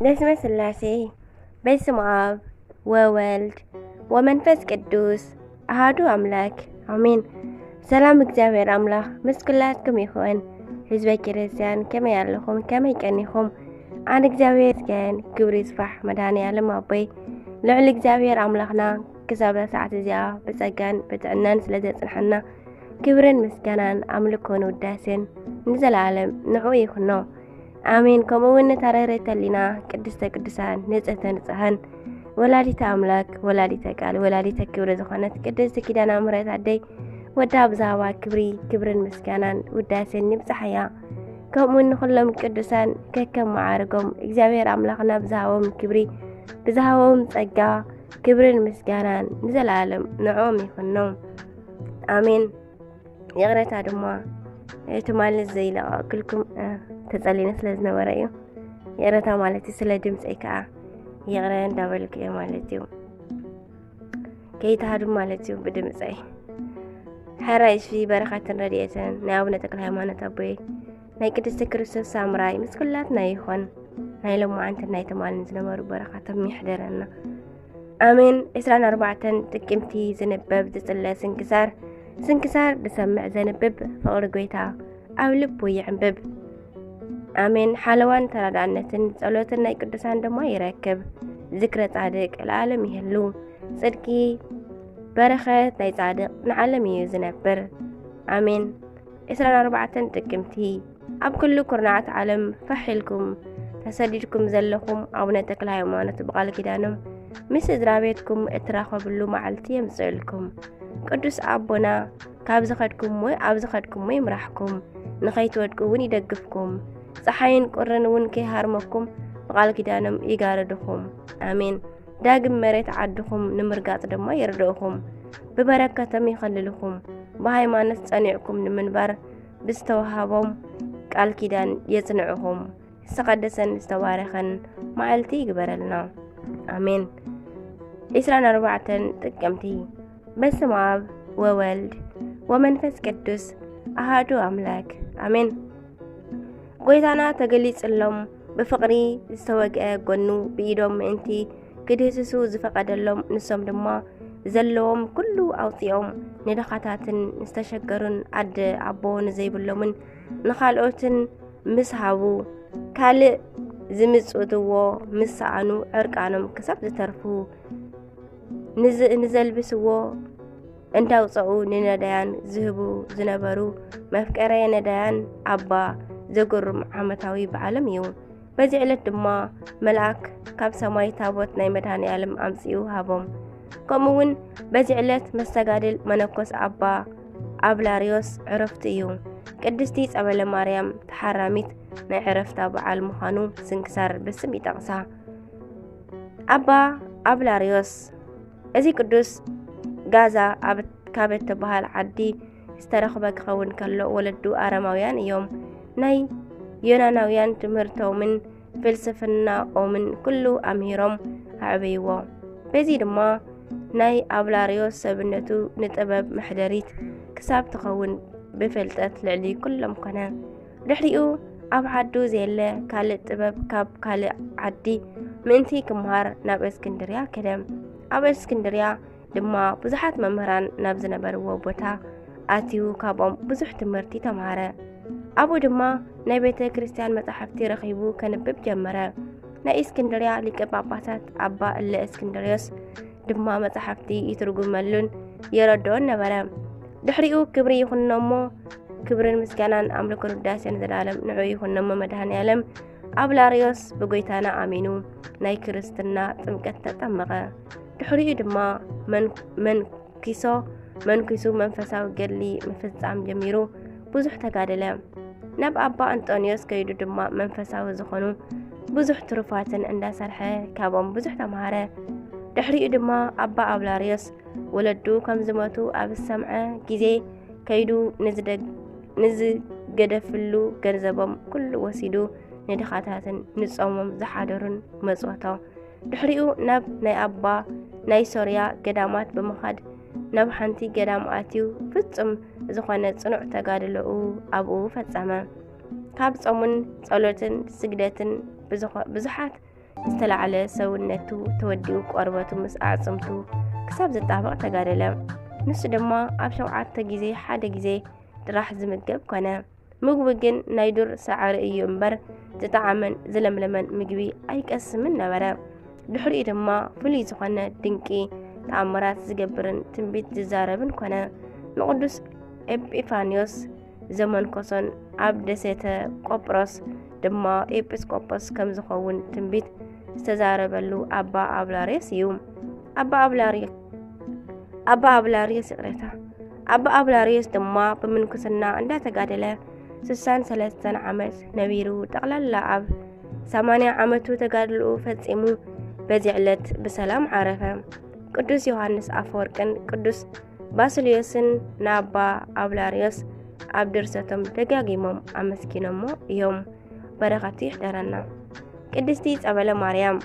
በስመ ስላሴ፣ በስመ ኣብ ወወልድ ወመንፈስ ቅዱስ ኣሃዱ ኣምላክ ኣሜን። ሰላም እግዚኣብሔር ኣምላኽ ምስ ኩላትኩም ይኹን። ህዝበ ክርስቲያን ከመይ ኣለኹም? ከመይ ቀኒኹም? ኣነ እግዚኣብሔር ይመስገን፣ ክብሪ ይስፋሕ መድኃኔ ዓለም ኣቦይ። ልዑል እግዚኣብሔር ኣምላኽና ክሳብ እዛ ሰዓት እዚኣ ብጸጋን ብጥዕናን ስለ ዘጽንሐና ክብርን ምስጋናን ኣምልኮን ውዳሴን ንዘለዓለም ንዕኡ ይኹኖ። ኣሜን። ከምኡ እውን ነታ ርህርህቲ ሕሊና ቅድስተ ቅዱሳን ንጽህተ ንጹሃን ወላዲተ ኣምላክ ወላዲተ ቃል ወላዲተ ክብሪ ዝኾነት ቅድስቲ ኪዳነ ምሕረት ኣደይ ወዳ ብዛዕባ ክብሪ ክብርን ምስጋናን ውዳሴን ይብጻሓያ። ከምኡ ንኹሎም ቅዱሳን ከከም መዓርጎም እግዚኣብሔር ኣምላኽና ብዝሃቦም ክብሪ ብዝሃቦም ጸጋ ክብርን ምስጋናን ንዘለዓለም ንዕኦም ይኹኖም። ኣሜን። ይቕረታ ድማ እቲ ማለት ዘይለቐቅልኩም ተጸሊነ ስለ ዝነበረ እዩ። ይቕረታ ማለት እዩ፣ ስለ ድምፀይ ከዓ ይቕረ እንዳበልኩ እየ ማለት እዩ። ከይተሃዱ ማለት እዩ ብድምፀይ። ሕራይ እሺ፣ በረኸትን ረድኤትን ናይ ኣቡነ ተክለ ሃይማኖት ኣቦይ ናይ ቅድስቲ ክርስቶስ ሳምራይ ምስ ኩላትና ይኾን። ናይ ሎማዓንትን ናይ ትማልን ዝነበሩ በረኻቶም ይሕደረና። ኣሜን። ዕስራን ኣርባዕተን ጥቅምቲ ዝንበብ ዝጽለ ስንክሳር። ስንክሳር ዝሰምዕ ዘንብብ ፍቕሪ ጐይታ ኣብ ልቡ ይዕንብብ። ኣሜን። ሓለዋን ተራዳእነትን ጸሎትን ናይ ቅዱሳን ድማ ይረክብ። ዝክረ ጻድቅ ለዓለም ይህሉ። ጽድቂ በረኸት ናይ ጻድቅ ንዓለም እዩ ዝነብር። ኣሜን። ዕስራን ኣርባዕተን ጥቅምቲ ኣብ ኩሉ ኩርናዓት ዓለም ፋሕ ኢልኩም ተሰዲድኩም ዘለኹም ኣቡነ ተክለ ሃይማኖት ብቓል ኪዳኖም ምስ ስድራ ቤትኩም እትራኸብሉ መዓልቲ የምጽእልኩም። ቅዱስ ኣቦና ካብ ዝኸድኩሞ ኣብ ዝኸድኩሞ ይምራሕኩም፣ ንኸይትወድቁ እውን ይደግፍኩም። ጸሓይን ቁርን እውን ከይሃርመኩም ብቓል ኪዳኖም ይጋርድኹም። ኣሜን። ዳግም መሬት ዓድኹም ንምርጋጽ ድማ ይርድእኹም፣ ብበረከቶም ይኸልልኹም። ብሃይማኖት ጸኒዕኩም ንምንባር ብዝተዋሃቦም ቃል ኪዳን የጽንዕኹም። ዝተቐደሰን ዝተባረኸን መዓልቲ ይግበረልና። ኣሜን። ዕስራን ኣርባዕተን ጥቅምቲ። በስመ ኣብ ወወልድ ወመንፈስ ቅዱስ ኣሃዱ ኣምላክ ኣሜን። ጐይታና ተገሊጽሎም ብፍቕሪ ዝተወግአ ጐኑ ብኢዶም ምእንቲ ክድህስሱ ዝፈቐደሎም፣ ንሶም ድማ ዘለዎም ኩሉ ኣውጺኦም ንድኻታትን ዝተሸገሩን ዓዲ ኣቦ ንዘይብሎምን ንኻልኦትን ምስ ሃቡ፣ ካልእ ዝምጽእትዎ ምስ ሰኣኑ ዕርቃኖም ክሳብ ዝተርፉ ንዝ-፣ ንዘልብስዎ እንዳውፀኡ ንነዳያን ዝህቡ ዝነበሩ መፍቀሬ ነዳያን ኣባ ዘገርም ዓመታዊ በዓሎም እዩ። በዚ ዕለት ድማ መልኣክ ካብ ሰማይ ታቦት ናይ መድኃኔ ዓለም ኣምጺኡ ሃቦም። ከምኡ እውን በዚ ዕለት መስተጋድል መነኮስ ኣባ ኣብላርዮስ ዕረፍቱ እዩ። ቅድስቲ ጸበለ ማርያም ተሓራሚት ናይ ዕረፍታ በዓል ምዃኑ ስንክሳር ብስም ይጠቕሳ። ኣባ ኣብላርዮስ እዚ ቅዱስ ጋዛ ኣብ፣ ካብ እትበሃል ዓዲ ዝተረኽበ ክኸውን ከሎ፣ ወለዱ ኣረማውያን እዮም። ናይ ዮናናውያን ትምህርቶምን ፍልስፍናኦምን ኩሉ ኣምሂሮም ኣዕበይዎ። በዚ ድማ ናይ ኣብላርዮስ ሰብነቱ ንጥበብ መሕደሪት ክሳብ ትኸውን ብፍልጠት ልዕሊ ኩሎም ኮነ። ድሕሪኡ ኣብ ዓዱ ዘየለ ካልእ ጥበብ ካብ ካልእ ዓዲ ምእንቲ ክምሃር ናብ እስክንድርያ ከደ። ኣብ እስክንድርያ ድማ ብዙሓት መምህራን ናብ ዝነበርዎ ቦታ ኣትዩ ካብኦም ብዙሕ ትምህርቲ ተምሃረ። ኣብኡ ድማ ናይ ቤተ ክርስቲያን መጻሕፍቲ ረኺቡ ከንብብ ጀመረ። ናይ እስክንድርያ ሊቀ ጳጳሳት ኣባ እለ እስክንድርዮስ ድማ መጻሕፍቲ ይትርጉመሉን የረድኦን ነበረ። ድሕሪኡ ክብሪ ይኹኖ እሞ፣ ክብርን ምስጋናን ኣምልኮን ውዳሴን ዘላለም ንዕኡ ይኹኖ እሞ፣ መድኃኔ ዓለም ኣብላርዮስ ብጎይታና ኣሚኑ ናይ ክርስትና ጥምቀት ተጠመቐ። ድሕሪኡ ድማ መን-፣ መንኪሶ፣ መንኪሱ መንፈሳዊ ገድሊ ምፍጻም ጀሚሩ ብዙሕ ተጋደለ። ናብ ኣባ ኣንጦንዮስ ከይዱ ድማ መንፈሳዊ ዝኾኑ ብዙሕ ትሩፋትን እንዳሰርሐ ካብኦም ብዙሕ ተምሃረ። ድሕሪኡ ድማ ኣባ ኣብላርዮስ ወለዱ ከም ዝሞቱ ኣብ ዝሰምዐ ግዜ ከይዱ ንዝደግ-፣ ንዝገደፍሉ ገንዘቦም ኩሉ ወሲዱ ንድኻታትን ንጾሞም ዝሓደሩን መጽወቶ። ድሕሪኡ ናብ ናይ ኣባ ናይ ሶርያ ገዳማት ብምኻድ ናብ ሓንቲ ገዳም ኣትዩ ፍጹም ዝኾነ ጽኑዕ ተጋድሎኡ ኣብኡ ፈጸመ። ካብ ጾሙን ጸሎትን ስግደትን ብዙ-፣ ብዙሓት ዝተላዕለ ሰውነቱ ተወዲኡ ቆርበቱ ምስ ኣዕጽምቱ ክሳብ ዝጣበቕ ተጋደለ። ንሱ ድማ ኣብ ሸውዓተ ግዜ ሓደ ግዜ ጥራሕ ዝምገብ ኮነ። ምግቡ ግን ናይ ዱር ሳዕሪ እዩ እምበር፣ ዝጠዓመን ዝለምለመን ምግቢ ኣይቀስምን ነበረ። ድሕሪኡ ድማ ፍሉይ ዝኾነ ድንቂ ተኣምራት ዝገብርን ትንቢት ዝዛረብን ኮነ። ንቅዱስ ኤጲፋንዮስ ዘመንኮሶን ኣብ ደሴተ ቆጵሮስ ድማ ኤጲስቆጶስ ከም ዝኸውን ትንቢት ዝተዛረበሉ ኣባ ኣብላርዮስ እዩ። ኣባ ኣብላርዮስ ኣባ ኣብላርዮስ ይቕሬታ ኣባ ኣብላርዮስ ድማ ብምንኩስና እንዳተጋደለ ስሳን ሰለስተን ዓመት ነቢሩ፣ ጠቕላላ ኣብ ሰማንያ ዓመቱ ተጋድልኡ ፈጺሙ በዚ ዕለት ብሰላም ዓረፈ። ቅዱስ ዮሃንስ ኣፈወርቅን ቅዱስ ባስልዮስን ንኣባ ኣብላርዮስ ኣብ ድርሰቶም ደጋጊሞም ኣመስጊኖሞ እዮም። በረኸቱ ይሕደረና። ቅድስቲ ጸበለ ማርያም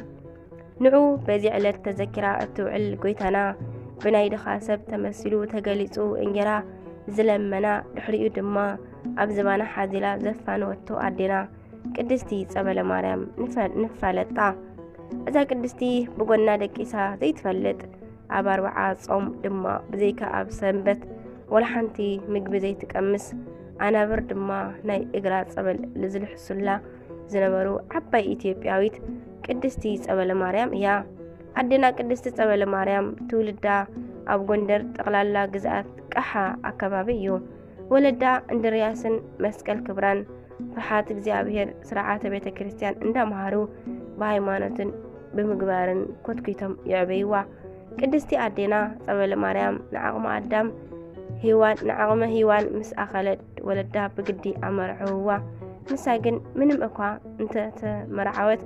ንዑ በዚ ዕለት ተዘኪራ እትውዕል ጎይታና ብናይ ድኻ ሰብ ተመሲሉ ተገሊጹ እንጌራ ዝለመና፣ ድሕሪኡ ድማ ኣብ ዝባና ሓዚላ ዘፋነወቶ ኣዴና ቅድስቲ ጸበለ ማርያም ንፈ-፣ ንፋለጣ። እዛ ቅድስቲ ብጎና ደቂሳ ዘይትፈልጥ፣ ኣብ ኣርብዓ ጾም ድማ ብዘይካ ኣብ ሰንበት ወላ ሓንቲ ምግቢ ዘይትቀምስ፣ ኣናብር ድማ ናይ እግራ ጸበል ዝልሕሱላ ዝነበሩ ዓባይ ኢትዮጵያዊት ቅድስቲ ጸበለ ማርያም እያ። ኣዴና ቅድስቲ ጸበለ ማርያም ትውልዳ ኣብ ጎንደር ጠቕላላ ግዝኣት ቃሓ ኣከባቢ እዩ። ወለዳ እንድርያስን መስቀል ክብራን ፍርሓት እግዚኣብሔር ስርዓተ ቤተ ክርስቲያን እንዳመሃሩ ብሃይማኖትን ብምግባርን ኮትኩቶም የዕበይዋ። ቅድስቲ ኣዴና ጸበለ ማርያም ንዓቕመ ኣዳም ሔዋን፣ ንዓቕመ ሔዋን ምስ ኣኸለት ወለዳ ብግዲ ኣመርዐውዋ። ንሳ ግን ምንም እኳ እንተተመርዓወት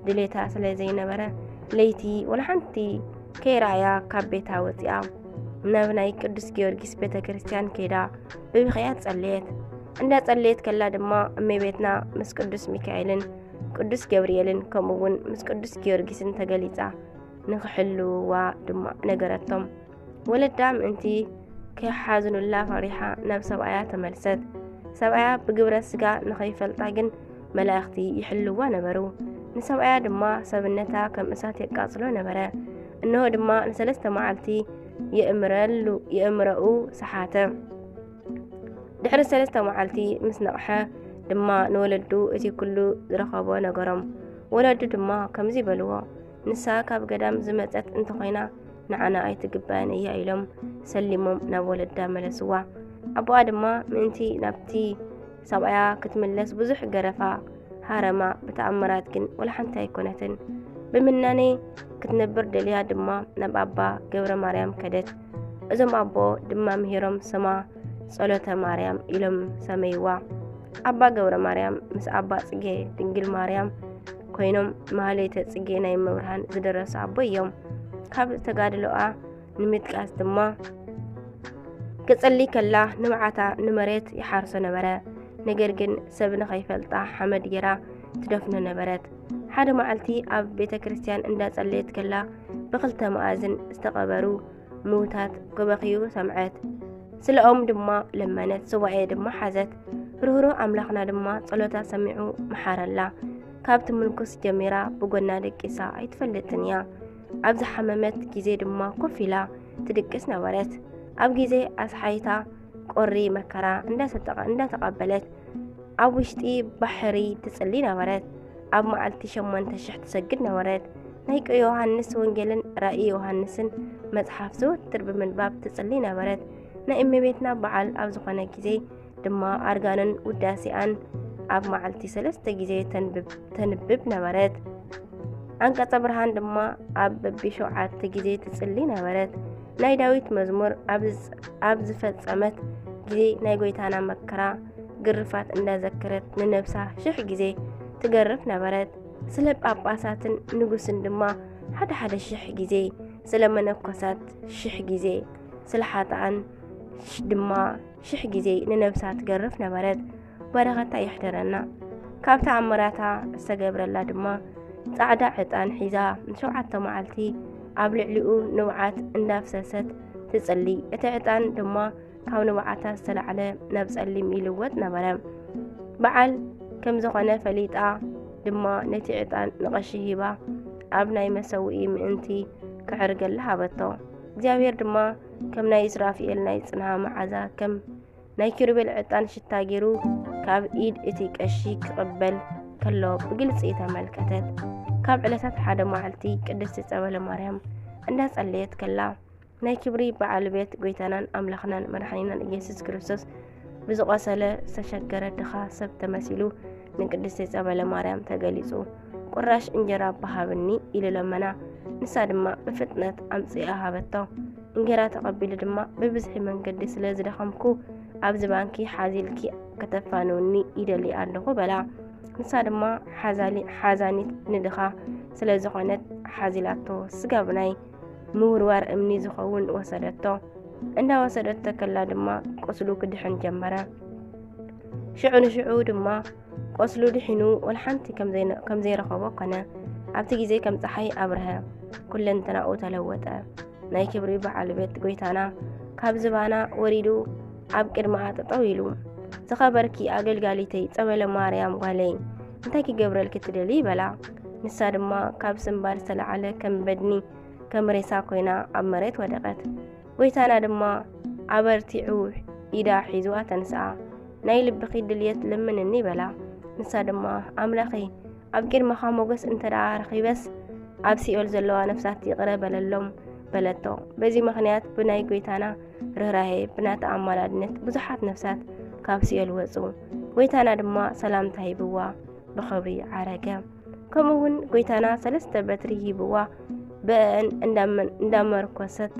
ድሌታ ስለ ዘይነበረ ለይቲ ወላ ሓንቲ ከይረኣያ ካብ ቤታ ወፂኣ ናብ ናይ ቅዱስ ጊዮርጊስ ቤተ ክርስቲያን ከይዳ ብብኽያት ጸለየት። እንዳ ጸለየት ከላ ድማ እመቤትና ምስ ቅዱስ ሚካኤልን ቅዱስ ገብርኤልን ከምኡ እውን ምስ ቅዱስ ጊዮርጊስን ተገሊጻ ንክሕልውዋ ድማ ነገረቶም። ወለዳ ምእንቲ ከይሓዝኑላ ፈሪሓ ናብ ሰብኣያ ተመልሰት። ሰብኣያ ብግብረ ስጋ ንኸይፈልጣ ግን መላእኽቲ ይሕልዋ ነበሩ። ንሰብኣያ ድማ ሰብነታ ከም እሳት የቃጽሎ ነበረ። እንሆ ድማ ንሰለስተ መዓልቲ የእምረሉ፣ የእምረኡ ሰሓተ። ድሕሪ ሰለስተ መዓልቲ ምስ ነቕሐ ድማ ንወለዱ እቲ ኩሉ ዝረኸቦ ነገሮም። ወለዱ ድማ ከምዚ በልዎ፣ "ንሳ ካብ ገዳም ዝመጸት እንተኾይና ንዓና ኣይትግባእን እያ" ኢሎም ሰሊሞም ናብ ወለዳ መለስዋ። ኣቦኣ ድማ ምእንቲ ናብቲ ሰብኣያ ክትምለስ ብዙሕ ገረፋ፣ ሃረማ፣ ብተኣምራት ግን ወላ ሓንቲ ኣይኮነትን። ብምናኔ ክትነብር ደልያ ድማ ናብ ኣባ ገብረ ማርያም ከደት። እዞም ኣቦ ድማ ምሂሮም ስማ ጸሎተ ማርያም ኢሎም ሰመይዋ። ኣባ ገብረ ማርያም ምስ ኣባ ጽጌ ድንግል ማርያም ኮይኖም ማህሌተ ጽጌ ናይ መብርሃን ዝደረሱ ኣቦ እዮም። ካብ ተጋድሎኣ ንምጥቃስ ድማ ክጽሊ ከላ ንብዓታ ንመሬት ይሓርሶ ነበረ። ነገር ግን ሰብ ንኸይፈልጣ ሓመድ ጌራ ትደፍኖ ነበረት። ሓደ መዓልቲ ኣብ ቤተ ክርስቲያን እንዳጸለየት ከላ ብኽልተ መኣዝን ዝተቐበሩ ምዉታት ክበኽዩ ሰምዐት። ስለኦም ድማ ለመነት፣ ሱባኤ ድማ ሓዘት። ርህሩህ ኣምላኽና ድማ ጸሎታ ሰሚዑ መሓረላ። ካብ ትምንኩስ ጀሚራ ብጎና ደቂሳ ኣይትፈልጥን እያ። ኣብ ዝሓመመት ግዜ ድማ ኮፍ ኢላ ትድቅስ ነበረት። ኣብ ግዜ ኣስሓይታ ቁሪ መከራ እንዳሰጠቐ-፣ እንዳተቐበለት ኣብ ውሽጢ ባሕሪ ትጽሊ ነበረት። ኣብ መዓልቲ ሸሞንተ ሽሕ ትሰግድ ነበረት። ናይ ቅዱስ ዮሃንስ ወንጌልን ራእይ ዮሃንስን መጽሓፍ ዘወትር ብምንባብ ትጽሊ ነበረት። ናይ እመቤትና በዓል ኣብ ዝኾነ ግዜ ድማ ኣርጋኖን ውዳሴኣን ኣብ መዓልቲ ሰለስተ ግዜ ተንብብ፣ ተንብብ ነበረት። ኣንቀጸ ብርሃን ድማ ኣብ በቢሸውዓተ ግዜ ትጽሊ ነበረት። ናይ ዳዊት መዝሙር ኣብ ዝጽ-፣ ኣብ ዝፈጸመት ግዜ ናይ ጎይታና መከራ ግርፋት እንዳዘከረት ንነብሳ ሽሕ ግዜ ትገርፍ ነበረት። ስለ ጳጳሳትን ንጉስን ድማ ሓደ ሓደ ሽሕ ግዜ፣ ስለ መነኮሳት ሽሕ ግዜ፣ ስለ ሓጥኣን ሽ-፣ ድማ ሽሕ ግዜ ንነብሳ ትገርፍ ነበረት። በረኸታ ይሕደረና። ካብ ተኣምራታ ዝተገብረላ ድማ ጻዕዳ ዕጣን ሒዛ ንሸውዓተ መዓልቲ ኣብ ልዕሊኡ ንብዓት እንዳፍሰሰት ትጽሊ። እቲ ዕጣን ድማ ካብ ንብዓታ ዝተላዕለ ናብ ጸሊም ይልወጥ ነበረ። በዓል ከም ዝኾነ ፈሊጣ ድማ ነቲ ዕጣን ንቐሺ ሂባ ኣብ ናይ መሰውኢ ምእንቲ ክዕርገላ ሃበቶ። እግዚኣብሔር ድማ ከም ናይ ሱራፊኤል ናይ ጽንሃ መዓዛ፣ ከም ናይ ኪሩቤል ዕጣን ሽታ ገይሩ ካብ ኢድ እቲ ቀሺ ክቕበል ከሎ ብግልጺ ተመልከተት። ካብ ዕለታት ሓደ መዓልቲ ቅድስቲ ጸበለ ማርያም እንዳጸለየት ከላ፣ ናይ ክብሪ በዓል ቤት ጎይታናን ኣምላኽናን መድሓኒናን ኢየሱስ ክርስቶስ ብዝቖሰለ ዝተሸገረ ድኻ ሰብ ተመሲሉ ንቅድስቲ ጸበለ ማርያም ተገሊጹ። "ቁራሽ እንጀራ እባ ሃብኒ" ኢሉ ለመና። ንሳ ድማ ብፍጥነት ኣምጺኣ ሃበቶ። እንጌራ ተቐቢሉ ድማ፣ "ብብዝሒ መንገዲ ስለ ዝደኸምኩ፣ ኣብዚ ባንኪ ሓዚልኪ ከተፋንውኒ ይደሊ ኣለኹ" በላ። ንሳ ድማ ሓዛሊ-፣ ሓዛኒት ንድኻ ስለ ዝኾነት፣ ሓዚላቶ። ስጋብ ናይ ምውርዋር እምኒ ዝኸውን ወሰደቶ። እንዳ ወሰደቶ ከላ ድማ፣ ቁስሉ ክድሕን ጀመረ። ሽዑ ንሽዑ ድማ፣ ቆስሉ ድሒኑ፣ ወላ ሓንቲ ከም ዘይነ-፣ ከም ዘይረኸቦ ኮነ። ኣብቲ ግዜ ከም ጸሓይ ኣብርሀ፣ ኩለንተናኡ ተለወጠ። ናይ ክብሪ በዓል ቤት ጎይታና ካብ ዝባና ወሪዱ ኣብ ቅድመኣ ጠጠው ኢሉ፣ "ዝኸበርኪ ኣገልጋሊተይ ጸበለ ማርያም ጓለይ፣ እንታይ ክገብረልኪ ትደሊ?" በላ። ንሳ ድማ ካብ ስምባር ዝተለዓለ ከም በድኒ፣ ከም ሬሳ ኮይና ኣብ መሬት ወደቐት። ጎይታና ድማ ኣበርቲዑ ኢዳ ሒዙ ኣተንስኣ። "ናይ ልብኺ ድልየት ለምንኒ" በላ። ንሳ ድማ፣ "ኣምላኸይ፣ ኣብ ቅድመኻ ሞገስ እንተ ደኣ ረኺበስ፣ ኣብ ሲኦል ዘለዋ ነፍሳት ይቕረ በለሎም" በለቶ። በዚ ምኽንያት ብናይ ጎይታና ርህራሄ፣ ብናታ ኣማላድነት ብዙሓት ነፍሳት ካብ ሲኦል ወጹ። ጎይታና ድማ ሰላምታ ሂብዋ፣ ብኽብሪ ዓረገ። ከምኡ እውን ጎይታና ሰለስተ በትሪ ሂብዋ፣ ብእአን እንዳመ-፣ እንዳመርኮሰት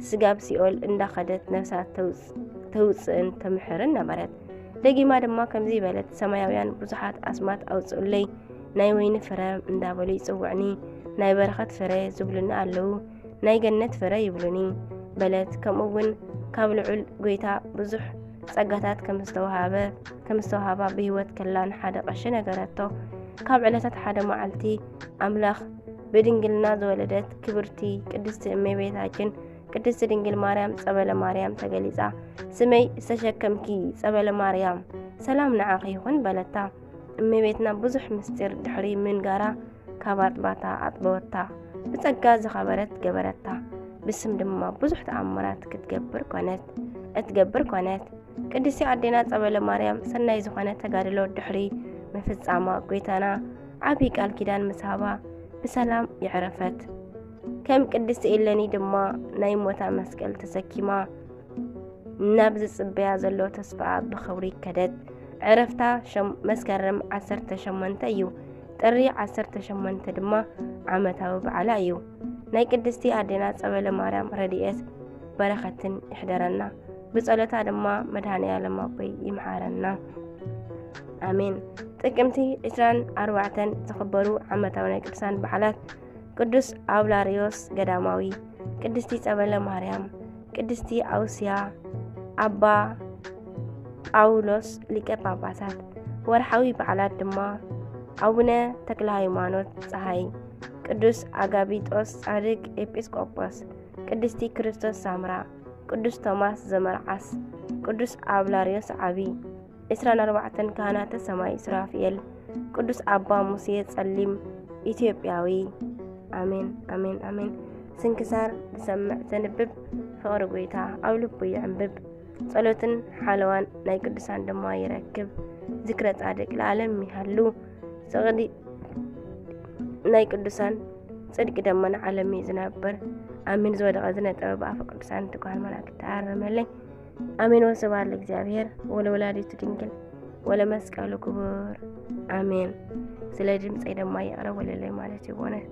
ስጋብ ሲኦል እንዳኸደት ነፍሳት ተውጽ-፣ ተውጽእን ተምሕርን ነበረት። ደጊማ ድማ ከምዚ በለት፣ "ሰማያውያን ብዙሓት ኣስማት ኣውጽኡለይ፣ ናይ ወይኒ ፍረ እንዳበሉ ይጽውዕኒ፣ ናይ በረኸት ፍረ ዝብሉኒ ኣለዉ፣ ናይ ገነት ፍረ ይብሉኒ" በለት። ከምኡ እውን ካብ ልዑል ጎይታ ብዙሕ ጸጋታት ከም ዝተዋሃበ፣ ከም ዝተዋሃባ ብህይወት ከላ ንሓደ ቀሺ ነገረቶ። ካብ ዕለታት ሓደ መዓልቲ ኣምላኽ ብድንግልና ዝወለደት ክብርቲ ቅድስቲ እመቤታችን ቅድስቲ ድንግል ማርያም ጸበለ ማርያም ተገሊጻ፣ "ስመይ ዝተሸከምኪ ጸበለ ማርያም፣ ሰላም ንዓኺ ይኹን" በለታ። እመቤትና ብዙሕ ምስጢር ድሕሪ ምንጋራ፣ ካብ ኣጥባታ ኣጥበወታ፣ ብጸጋ ዝኸበረት ገበረታ፣ ብስም ድማ ብዙሕ ተኣምራት ክትገብር ኮነት፣ እትገብር ኮነት። ቅድስቲ ኣዴና ጸበለ ማርያም ሰናይ ዝኾነ ተጋድሎ ድሕሪ ምፍጻማ፣ ጎይታና ዓቢ ቃል ኪዳን ምስ ሃባ ብሰላም የዕረፈት። ከም ቅድስቲ ኤለኒ ድማ ናይ ሞታ መስቀል ተሰኪማ፣ ናብ ዝጽበያ ዘሎ ተስፋኣ ብኽብሪ ከደት። ዕረፍታ ሸም-፣ መስከረም ዓሰርተ ሸሞንተ እዩ። ጥሪ ዓሰርተ ሸሞንተ ድማ ዓመታዊ በዓላ እዩ። ናይ ቅድስቲ ኣዴና ጸበለ ማርያም ረድኤት በረኸትን ይሕደረና። ብጸሎታ ድማ መድኃኔ ዓለም ኣቦይ ይምሓረና። ኣሜን። ጥቅምቲ ዕስራን ኣርባዕተን ዝኽበሩ ዓመታዊ ናይ ቅዱሳን በዓላት ቅዱስ ኣውላሪዮስ ገዳማዊ፣ ቅድስቲ ጸበለ ማርያም፣ ቅድስቲ ኣውስያ፣ ኣባ ጳውሎስ ሊቀ ጳጳሳት። ወርሓዊ በዓላት ድማ ኣቡነ ተክለ ሃይማኖት ጸሃይ፣ ቅዱስ ኣጋቢጦስ ጻድቅ ኤጲስቆጶስ፣ ቅድስቲ ክርስቶስ ሳምራ፣ ቅዱስ ቶማስ ዘመርዓስ፣ ቅዱስ ኣውላሪዮስ ዓቢ፣ ዕስራን ኣርባዕተን ካህናተ ሰማይ ሱራፊኤል፣ ቅዱስ ኣባ ሙሴ ጸሊም ኢትዮጵያዊ። ኣሜን፣ ኣሜን፣ ኣሜን። ስንክሳር ዝሰምዕ ዘንብብ ፍቕሪ ጎይታ ኣብ ልቡ ይዕንብብ። ጸሎትን ሓለዋን ናይ ቅዱሳን ድማ ይረክብ። ዝክረ ጻድቅ ለዓለም ይሃሉ። ጽቕዲ ናይ ቅዱሳን ጽድቂ ደመና ዓለም እዩ ዝነብር። ኣሜን። ዝወደቐ ዝነጠበ ብኣፈ ቅዱሳን ትጓሃር መላእክት ተኣረመለይ። ኣሜን። ወስብሐት ለእግዚኣብሔር ወለወላዲቱ ድንግል ወለመስቀሉ ክቡር። ኣሜን። ስለ ድምፀይ ድማ ይቕረ ወለለይ ማለት እዩ። በእውነት